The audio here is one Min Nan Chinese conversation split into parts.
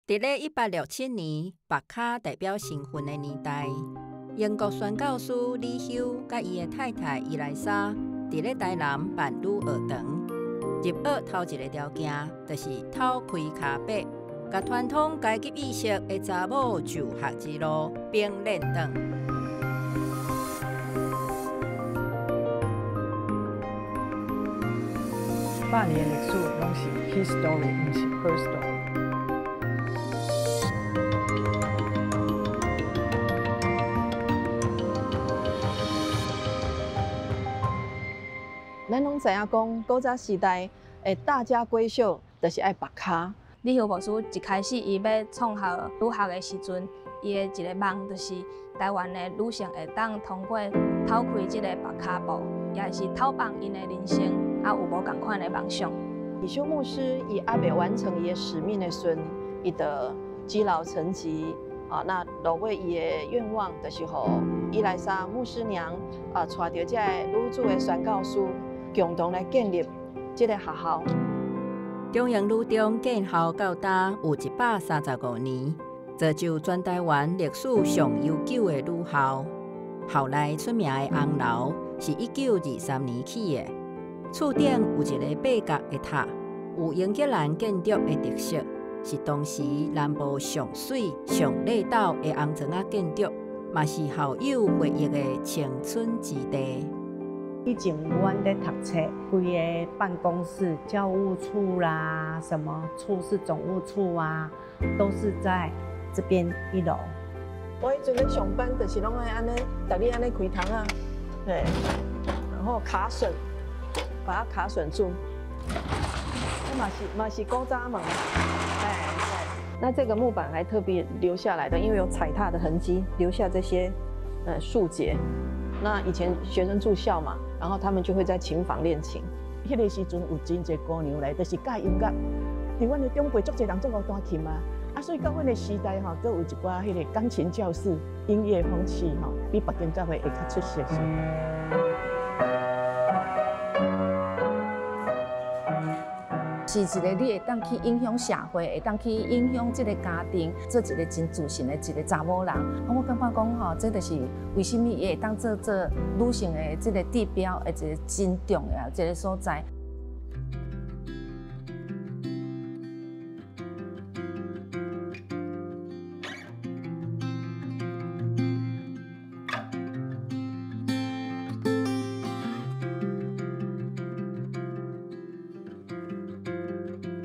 佇咧1867年，白跤代表身份的年代，英國宣教師李休佮伊的太太伊萊莎，佇咧台南辦女學堂。入學頭一个條件，就是透開跤辮，共傳統階級意識的查某就學之路冰鏈斷。百年的歷史攏是 his story，毋是 her story。咱攏知影講，古早時代的大家閨秀就是愛縛跤。李休牧師一開始伊欲創校女學的時陣，伊的一個夢就是台灣的女性會當通過透開這個縛跤布，也是透放𪜶的人生，啊有無仝款的夢想。李休牧師伊猶未完成伊的使命的時陣，伊就積勞成疾啊。那落尾伊的願望就是予伊麗莎牧師娘啊，帶著這个女子的宣教師，共同來建立這個學校。中英女中建校到今有135年，造就全台灣歷史上悠久的女校。校內出名的紅樓是1923年起的，厝頂有一个八角的塔，有英格蘭建築的特色，是當時南部上媠上麗斗的紅磚仔建築，嘛是校友回憶的青春之地。以前阮咧讀冊，規个辦公室、教務處啦，什麼處室、總務處啊，都是在這邊一樓。我彼陣咧上班，就是攏愛按呢，逐日按呢開窗啊，嘿，然後卡榫，把它卡榫住。這嘛是古早門，哎，那這個木板還特別留下來的，因為有踩踏的痕跡，留下這些樹節。那以前學生住校嘛，然後他們就會在琴房練琴。彼个時陣有真濟姑娘來，就是教音樂。佇阮的長輩足濟人足會彈琴啊，啊，所以到阮的時代吼，閣有一寡彼个鋼琴教室，音樂風氣吼，比別間教會會較出色。是一个你會當去影響社會，會當去影響這个家庭，做一个真自信的一个查某人。我感覺講吼，這就是為啥物伊會當做女性的這个地標，的一个真重要一个所在。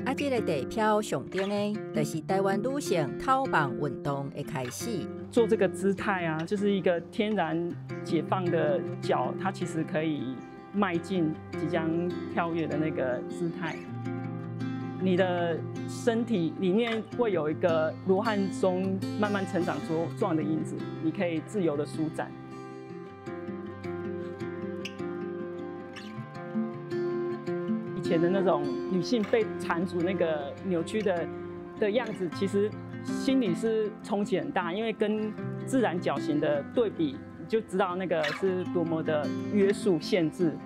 啊，這个地標象徵的，就是台灣女性透放運動的開始。做這個姿態啊，就是一個天然解放的腳，它其實可以邁進即將跳躍的那個姿態。你的身體裡面會有一個羅漢松慢慢成長茁壯的因子，你可以自由的舒展。以前的那種女性被纏住那個扭曲的樣子，其實心裡是衝擊很大，因為跟自然腳型的對比，你就知道那個是多麼的約束限制。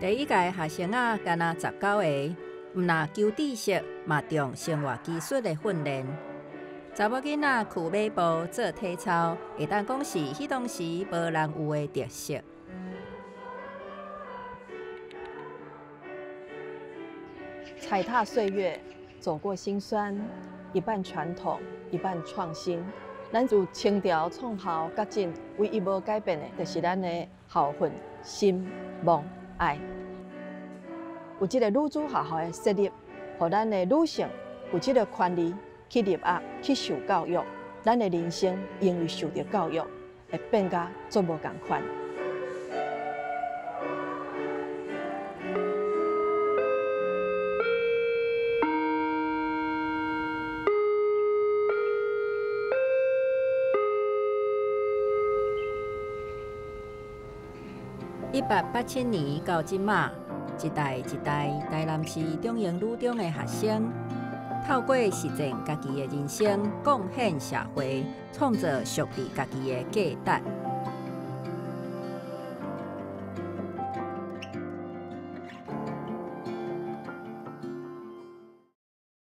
第一屆學生仔干焦19个，毋但求知識，嘛重生活技術的訓練。查某囡仔跍馬步做體操，會當講是彼當時無人有的特色。踩踏歲月，走過辛酸，一半傳統，一半創新。咱自清朝創校到今，唯一無改變的，就是咱的校訓心、望、愛。有這个女子學校的設立，予咱的女性有這个權利去入學、去受教育。咱的人生因為受著教育，會變甲足無仝款。1887年到這馬，一代一代台南市中英女中的學生，透過實踐家己的人生，貢獻社會，創造屬於家己的價值。